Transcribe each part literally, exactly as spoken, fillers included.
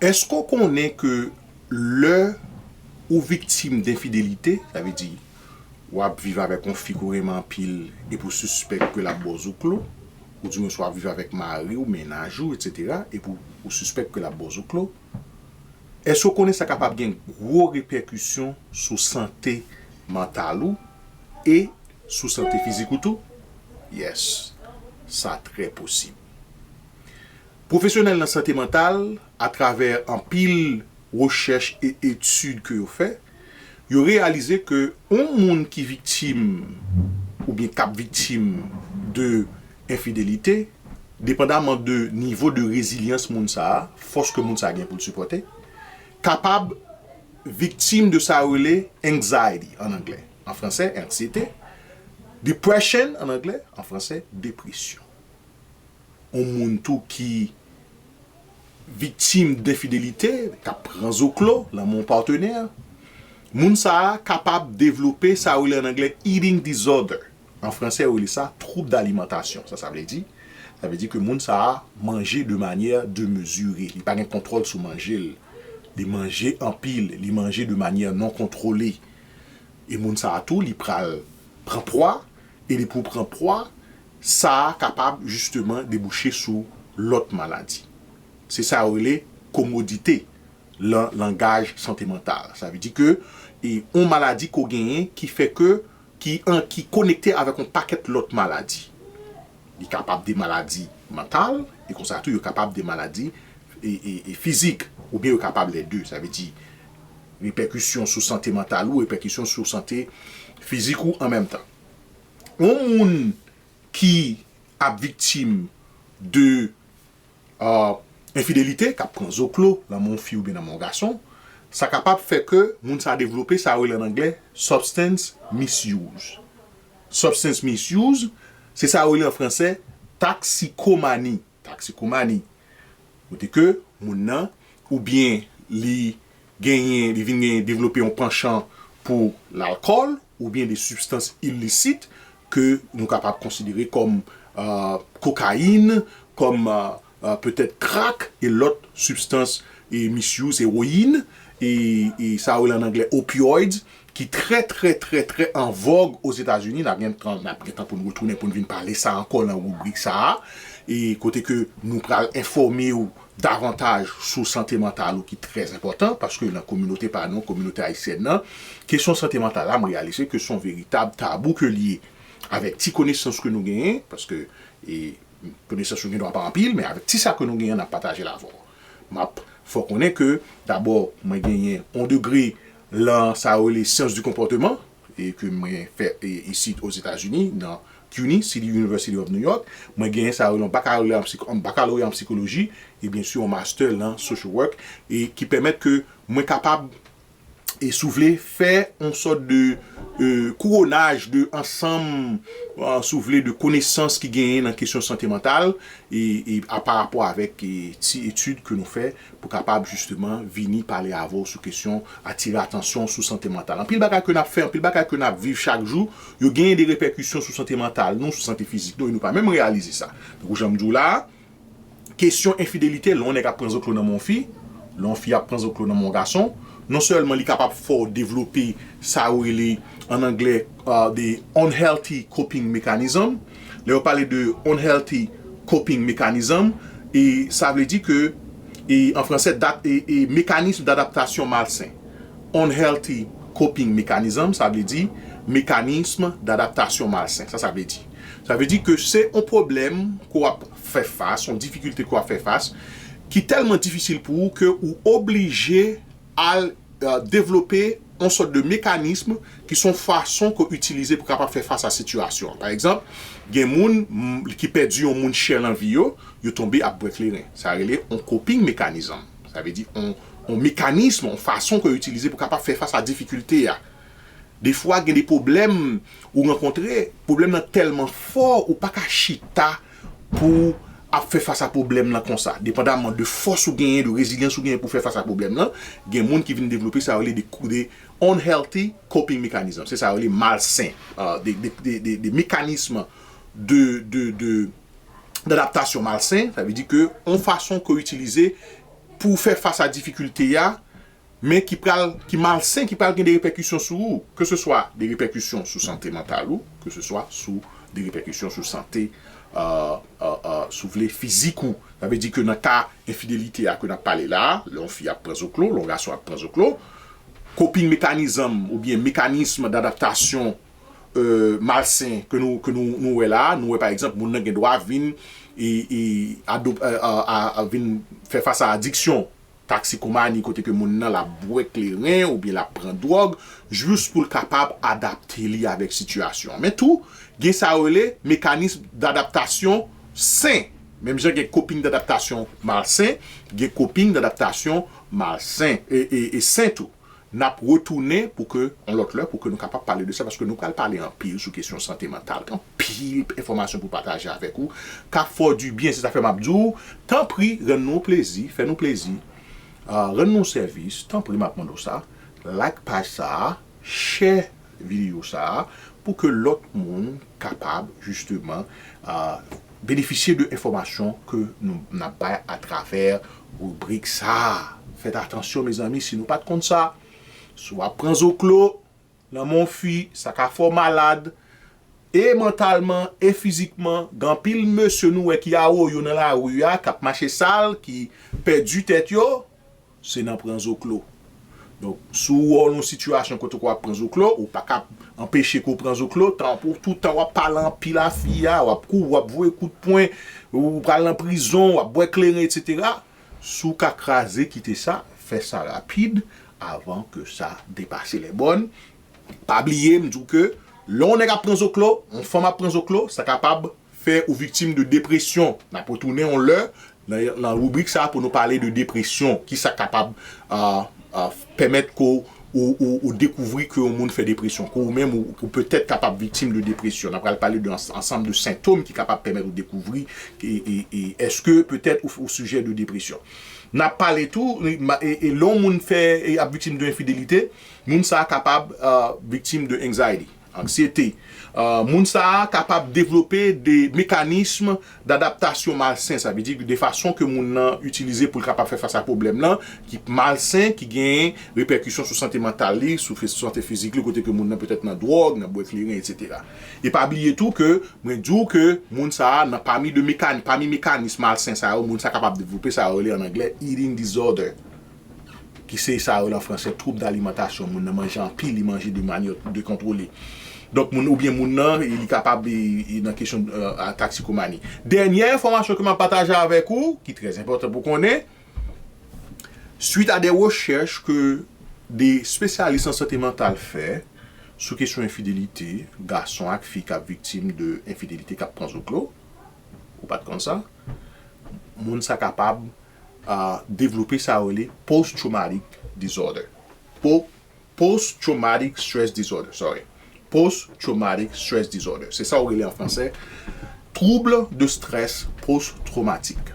Èske w konnen ke lè ou viktim denfidelite, sa vle di, w ap viv avèk yon fi ke w renmen anpil epi w sispèk ke l ap ba w zoklo, oudimwens w ap viv avèk mari w, mennaj ou, etsetera, epi w, ou sispèk ke l ap ba w zoklo, èske w konnen sa kapab gen gwo repèkisyon sou sante mantal ou e sou sante fizik ou tou? Yes, sa trè posib. Pwofesyonèl nan sante mantal, atravè anpil rechèch e etid ke yo fè, yo reyalize ke yon moun ki viktim oubyen k ap viktim de enfidelite, depandaman de nivo de rezilyans moun sa a, fòs ke moun sa a gen pou l sipòte, kapab viktim de sa yo rele anxiety an anglè, an fransè, anksiyete, depression an anglè, an fransè, depresyon. Yon moun tou ki viktim denfidelite, k ap pran zoklo, lanmou yon patnè, moun sa a kapab devlope sa yo rele an anglè eating disorder. An fransè, yo rele sa twoub dalimantasyon. Sa, sa vle di, sa vle di ke moun sa a manje de manyè demezire. Li pa gen kontwòl sou manje l. Li manje anpil, li manje de manyè non kontwole. E moun sa a tou, li pral pran pwa, e depi w pran pwa, sa a kapab jisteman debouche sou lòt maladi. Se sa yo rele komodite lan langaj sante mantal. Sa vle di ke e yon maladi ke w genyen ki fè ke, ki, an, ki konekte avèk yon pakèt lòt maladi. Li kapab de maladi mantal, e konsa tou, yo kapab de maladi e, e, e fizik, oubyen yo kapab lè de. Sa vle di, repèkisyon sou sante mantal ou, repèkisyon sou sante fizik ou an menm tan. Yon moun ki ap viktim de, ah, enfidelite, k ap pran zoklo, lanmou yon fi oubyen lanmou yon gason, sa kapab fè ke moun sa devlope sa yo rele an anglè substance misuse. Substance misuse, se sa yo rele an fransè taksikomani. Taksikomani. Kote ke moun nan, oubyen li genyen, li vin genyen, devlope yon panchan pou lalkòl, oubyen de sibstans ilisit ke nou kapab konsidere kòm, euh, kokayin, kòm, euh, euh, petèt krak e lòt sibstans e misuse, ewoyin, e, e sa yo rele an anglè opioids, ki trè, trè, trè, trè an vòg Ozetazini. N ap gen tan, n ap gen tan pou n retounen, pou n vin pale sa ankò nan ribrik sa a. E kote ke nou pral enfòme w davantaj sou sante mantal ou ki trè enpòtan, paske nan kominote pa nou, kominote ayisyèn nan, kesyon sante mantal la, m reyalize ke se yon veritab tabou ke l ye. Avèk ti konesans ke nou genyen, paske, e, konesans yo gendwa pa anpil, men avèk ti sa ke nou genyen, n ap pataje l avè w. M ap fè w konnen ke, dabò, mwen genyen yon degre lan sa yo rele sciences du comportement, e ke mwen fè, e, isit Ozetazini, nan CUNY, City University of New York. Mwen genyen sa yo rele yon baccalauréat an psik-, yon baccalauréat an psikoloji, e byen si yon master lan social work, e ki pèmèt ke mwen kapab, e si w vle, fè yon sòt de, e, kouronnaj de ansanm, e, si w vle, de konesans ki genyen nan kesyon sante mantal, e, e a, pa rapò avèk, e, ti etid ke nou fè pou kapab jisteman vini pale avè w sou kesyon atire atansyon sou sante mantal. Anpil bagay ke n ap fè, anpil bagay ke n ap viv chak jou, yo genyen de repèkisyon sou sante mantal nou, sou sante fizik nou, e nou pa menm reyalize sa. Tankou jan m di w la a, kesyon enfidelite, lè yon nèg ap pran zoklo nan men yon fi, lè yon fi ap pran zoklo nan men yon gason, non sèlman li kapab fè w devlope sa yo rele, an anglè, uh, the unhealthy coping mechanism. Lè yo pale de unhealthy coping mechanism, e sa vle di ke, e an fransè, dat-, e, e mekanism dadaptasyon malsen. Unhealthy coping mechanism, sa vle di mekanism dadaptasyon malsen. Sa, sa vle di. Sa vle di ke se yon pwoblèm ke w ap fè fas, yon difikilte ke w ap fè fas, ki tèlman difisil pou ou ke ou oblije al, e, devlope yon sòt de mekanism ki se yon fason ke w itilize pou kapab fè fas a sitiyasyon an. Pa egzanp, gen moun, m, ki pèdi yon moun chè lan vi yo, yo tonbe ap bwè kleren. Sa rele yon coping mechanism. Sa vle di yon, yon mekanism, yon fason ke yo itilize pou kapab fè fas a difikilte a. Defwa, gen de pwoblèm ou rankontre, pwoblèm nan tèlman fò, ou pa ka chita pou ap fè fas a pwoblèm nan konsa. Depandaman de fòs ou genyen, de rezilyans ou genyen pou fè fas a pwoblèm nan, gen moun ki vin devlope sa yo rele de, de unhealthy coping mechanism. Se sa yo rele malsen, euh, de, de, de, de, de mekanism de, de, de, dadaptasyon malsen, sa vle di ke yon fason ke w itilize pou fè fas a difikilte a, men ki pral, ki malsen, ki pral gen de repèkisyon sou ou, ke se swa de repèkisyon sou sante mantal ou, ke se swa sou de repèkisyon sou sante, euh, euh, euh, si w vle, fizik ou. Sa vle di ke nan ka enfidelite a ke n ap pale la, lè yon fi ap pran zoklo, lè yon gason ap pran zoklo, coping mechanism oubyen mekanism dadaptasyon euh, malsen ke nou, ke nou, nou wè la, nou wè pa egzanp, moun nan gen dwa vin e, e adop, a, a, a, a vin fè fas a adiksyon, taksikomani, kote ke moun nan l ap bwè kleren oubyen l ap pran dwòg, jis pou l kapab adapte li avèk sitiyasyon an. Men tou, gen sa yo rele mekanism dadaptasyon sen. Menm jan gen coping dadaptasyon malsen, gen coping dadaptasyon malsen e, e, e sen tou. N ap retounen pou ke yon lòt lè, pou ke nou kapab pale de sa, paske nou pral pale anpil sou kesyon sante mantal. Gen anpil enfòmasyon pou pataje avèk ou, k ap fè w dibyen. Se sa fè m ap di w, tanpri, rann nou plezi, fè nou plezi, ah, rann nou sèvis, tanpri, m ap mande w sa, like paj sa a, share videyo sa a, pou ke lòt moun kapab, jisteman, ah, benefisye de enfòmasyon ke nou, n ap bay atravè ribrik sa a. Fèt atansyon, mezanmi, si nou pa t konn sa, si w ap pran zoklo nan men yon fi, sa ka fè w malad, e mantalman, e fizikman. Gen anpil mesye nou wè ki awoyo nan lari a, k ap mache sal, ki pèdi tèt yo, se nan pran zoklo. Donk, si w wè w nan yon sitiyasyon kote ke w ap pran zoklo, ou pa ka anpeche ke w pran zoklo, tanpri w toutan w ap pale anpil a fi a, w ap kou, w ap voye kout pwen, ou pral nan prizon, w ap bwè kleren, etsetera. Si w ka kraze, kite sa, fè sa rapid avan ke sa depase lè bòn. Pa bliye, m di w ke lè yon nèg ap pran zoklo, yon fanm ap pran zoklo, sa kapab fè ou viktim de depresyon. N ap retounen yon lè nan, nan ribrik sa a pou nou pale de depresyon, ki sa kapab, ah, ah, pèmèt ke ou, ou, ou dekouvri ke yon moun fè depresyon, ke ou menm ou, ou petèt kapab viktim de depresyon. N ap pral pale de ans-, ansanm de sentòm ki kapab pèmèt ou dekouvri e, e, e èske petèt ou, ou sijè de depresyon. N ap pale tou, e, e, e lè yon moun fè, e ap viktim de enfidelite, moun sa a kapab, ah, viktim de anxiety, anksyete. Ah, moun sa a kapab devlope de mekanism dadaptasyon malsen, sa vle di de fason ke moun nan itilize pou l kapab fè fas a pwoblèm lan, ki malsen, ki gen repèkisyon sou sante mantal li, sou fe-, sante fizik li, kote ke moun nan petèt nan dwòg, nan bwè kleren, etsetera. E pa bliye tou ke mwen di w ke moun sa a, nan pami de mekani-, pami mekanis malsen sa yo, moun sa kapab devlope sa yo rele an anglè eating disorder, ki se sa yo rele an fransè trouble d'alimentation. Moun nan manje anpil, li manje de manyè dekontwole. Donk, moun, oubyen moun nan, li kapab, e, e nan kesyon, e, a taksikomani. Dènyè enfòmasyon ke m ap pataje avèk ou, ki trè enpòtan pou konnen, suit a de rechèch ke de espesyalis an sante mantal fè sou kesyon enfidelite, gason ak fi k ap viktim de enfidelite, k ap pran zoklo, ou pa t konn sa, moun sa kapab, ah, devlope sa yo rele post traumatic disorder. Po-, post traumatic stress disorder, sorry. Post traumatic stress disorder. Se sa yo rele an fransè, trouble de stress post-traumatique.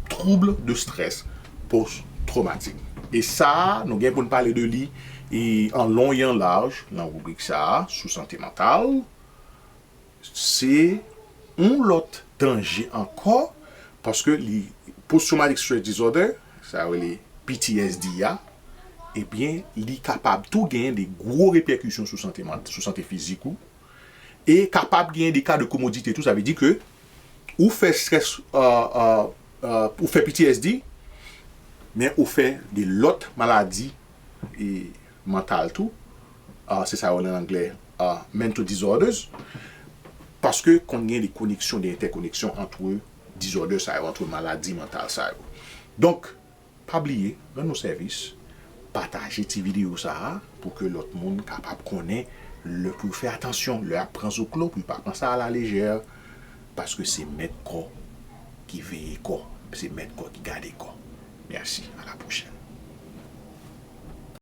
Trouble de stress post-traumatique. E sa, nou gen pou n pale de li, e an lon e an laj, nan ribrik sa a, sou sante mantal. Se yon lòt danje ankò, paske li, post traumatic stress disorder, sa yo rele P T S D a, ebyen, li kapab tou genyen de gwo repèkisyon sou sante ment-, sou sante fizik ou, e kapab genyen de ka de komodite tou, sa vle di ke ou fè strès, euh, euh, euh, ou fè P T S D, men ou fè de lòt maladi e mantal tou. Ah, se sa yo rele an anglè, ah, mental disorders. Paske konn gen de koneksyon, de entèkoneksyon ant disorder sa yo, ant maladi mantal sa yo. Donk, pa bliye, rann nou sèvis, pataje ti videyo sa a pou ke lòt moun kapab konnen lè pou yo fè atansyon, lè y ap pran zoklo, pou yo pa pran sa a la lejè, paske se mèt kò ki veye kò, se mèt kò ki gade kò. Mèsi, à la prochaine.